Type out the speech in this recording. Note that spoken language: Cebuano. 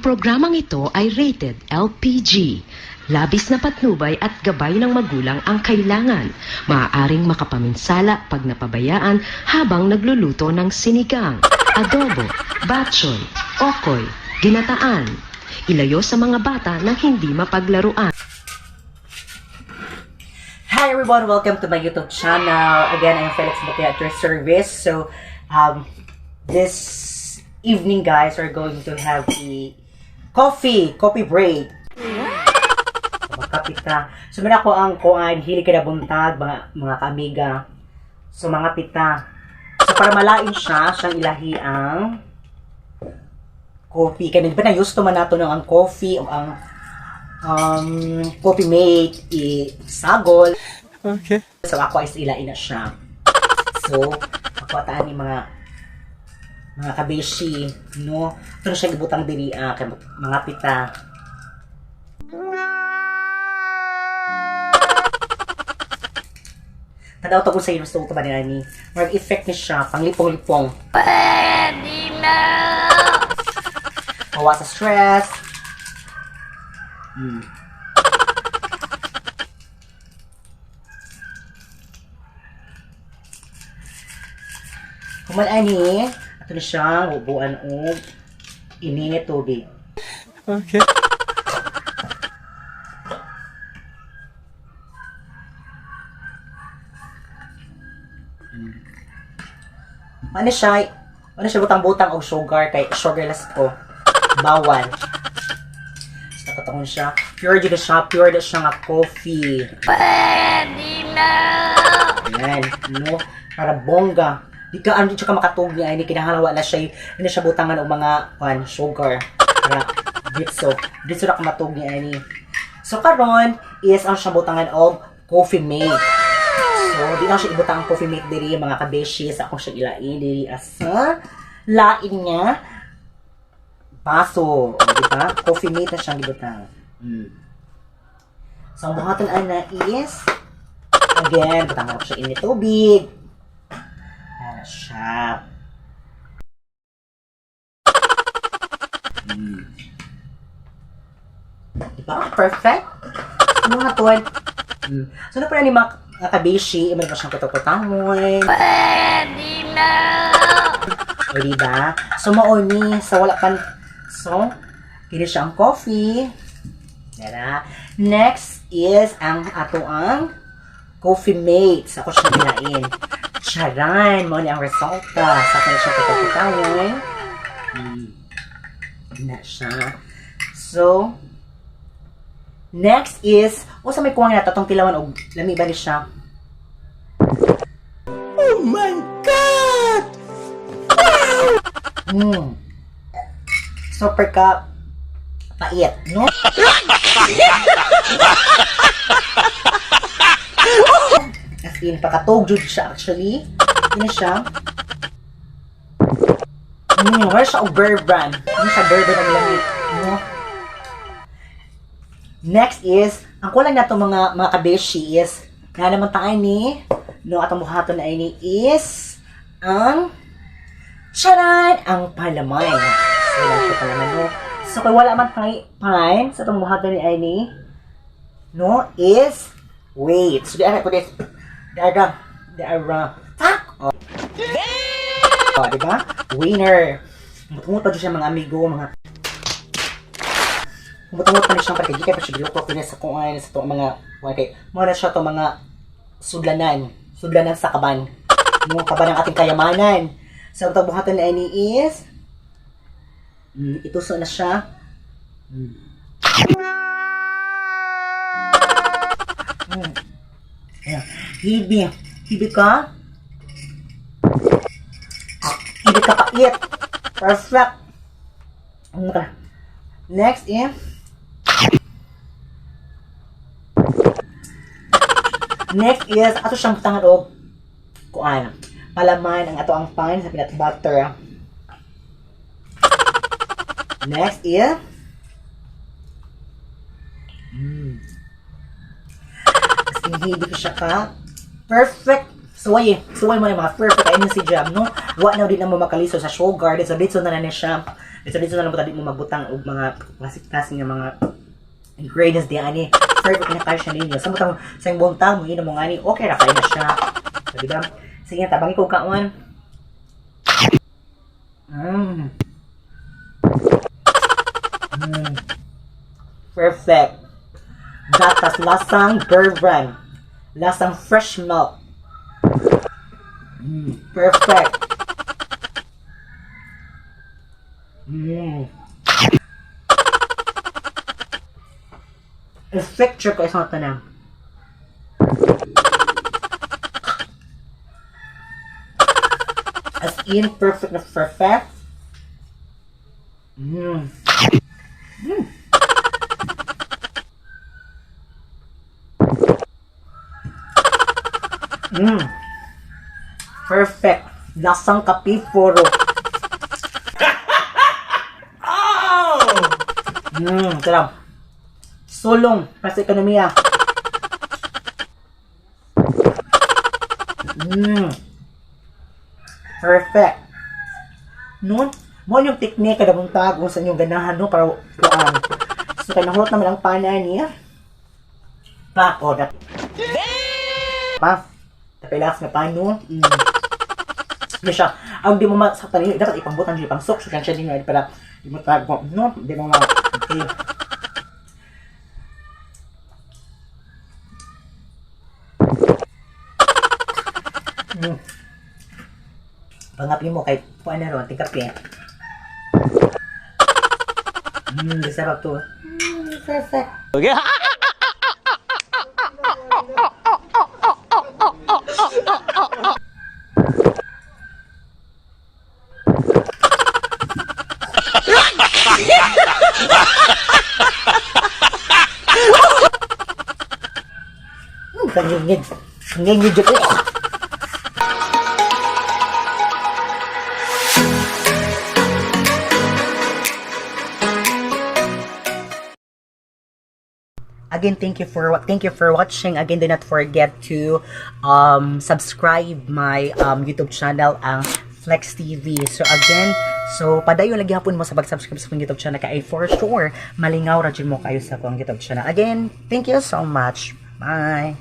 Ang programang ito ay rated LPG. Labis na patnubay at gabay ng magulang ang kailangan. Maaaring makapaminsala pag napabayaan habang nagluluto ng sinigang, adobo, batchoy, okoy, ginataan. Ilayo sa mga bata na hindi mapaglaruan. Hi everyone, welcome to my YouTube channel. Again, I'm Felix Batia at your service. So, this evening, guys, we're going to have a coffee break. Makape ta. So, man ako ang kuan, hili ka na buntag, mga kaamiga. So, mga pita. So, para malain siya, siyang ilahi ang coffee. Kaya di ba na used to man nato ng ang coffee o ang coffee mate, i sagol. Okay. So ako is ilain na siya. So, ako ataan ni mga kabeshi, no? Ito na siya gibutang diri kay mga pita. Tanaw to kung sa gusto ko ba nila ni. Mag effect ni siya, panglipong-lipong. Pwede na! Mawa sa stress. Human ani, ato na siya, ubuan og init tubig. Okay. Ano siya, ano siya butang-butang og sugar kay sugarless ko. Bawal. Basta katakon siya. Pure jud siya, pure na siya nga coffee. Pwede na! Ayan, no? Para bongga. Di ka, ano, di siya ka makatug niya, hindi kinahanglan wala siya, hindi siya butangan og mga, kuan, sugar. Para, ditso. Ditso na ka matug niya, ani. So, karon is ang siya butangan og coffee mate. So, di na siya ibutang ang coffee mate diri, mga kabeshi, sa akong siya ilain diri asa lain niya baso, o, di ba? Coffee mate na siyang ibutang. So, ang buhaton ana is again, butangan ko siya init tubig. Ana siya. Di ba? Perfect. Ang buhaton. So, ano pa ni mga kabeshi, iman pa siyang kutokutangon. Pwede na! O, diba? So, mauni, sa wala pan. So, kini siya ang coffee. Dara. Next is ang ato ang coffee mates. Ako siya ginain. Charan! Mao ni ang resulta. Sa akin siya kutokutangon. Na siya. So, next is, o sa may kuwang na tatong tilawan og lami ba ni siya? Oh my God! Super ka pait, no? As in, pakatog jud siya actually. Yun na siya. Wala siya og Bear Brand. Yun siya Bear Brand ang lami, no? Next is, ang kulang nato mga kabeshi is, na naman tayo ni, no, atong buhaton na ini is, ang, charan, ang palaman. So, wala siya palaman, no? So, kung wala man tayo pan, sa atong buhaton ni ini, no, is, wait. So, di ara ko this, di ara, di ara, tak! Oh. Oh, di ba? Winner. Mutungot pa dyan siya mga amigo, mga Mutungot pa na siyang pagkagikay pa siya giluto kini sa kuan sa itong mga kuan kay mo na siya to mga sudlanan, sudlanan sa kaban. Mo kaban ang ating kayamanan. So ang buhaton na ini is ituso na siya. Ayan. Hibi. Hibi ka? Hibi ka pait. Perfect. Ano ka? Next is ato siyang butangan og kuan. Palaman ang ato ang pan sa peanut butter. Next is As in, hindi ko siya ka perfect. Suway eh. Suway mo na mga perfect kayo si Jam, no? Wa na din na mo makaliso sa sugar. Dito, dito na na siya. Dito, dito na lang mo mo magbutang og mga klase-klase nga mga ingredients di ani. Perfect na kayo siya ninyo. Sa mutang sa imong buntag mo yun mo ngani, okay ra kayo na siya. So, di ba? Sige, tabangi ko kaon. Perfect. Gatas lasang Bear Brand. Lasang fresh milk. Perfect. Effect siya ko isang tanan. As in, perfect na perfect. Perfect. Lasang kape puro. Oh! Sarap. Sulong para sa ekonomiya. Perfect. Noon, mo yung teknik kada buntag kung sa inyong ganahan no para kuan. So kay nahurot naman ang pana niya. Pa o dat. Pa. Tapilas na pano. Ano siya, ang di mo masaktan niyo, dapat ipangbutan siya, ipangsok siya siya din para di mo tag no, di mo ma okay. Pangapin mo kay kuan na ron, tingkape. Sarap to. Perfect. Okay. Kanyungid. Kanyungid jud eh. Again, thank you for watching. Again, do not forget to subscribe my YouTube channel, ang Flex TV. So again, so padayon lagi hapon mo sa pag-subscribe sa akong YouTube channel kay for sure malingaw ra jud mo kayo sa akong YouTube channel. Again, thank you so much. Bye.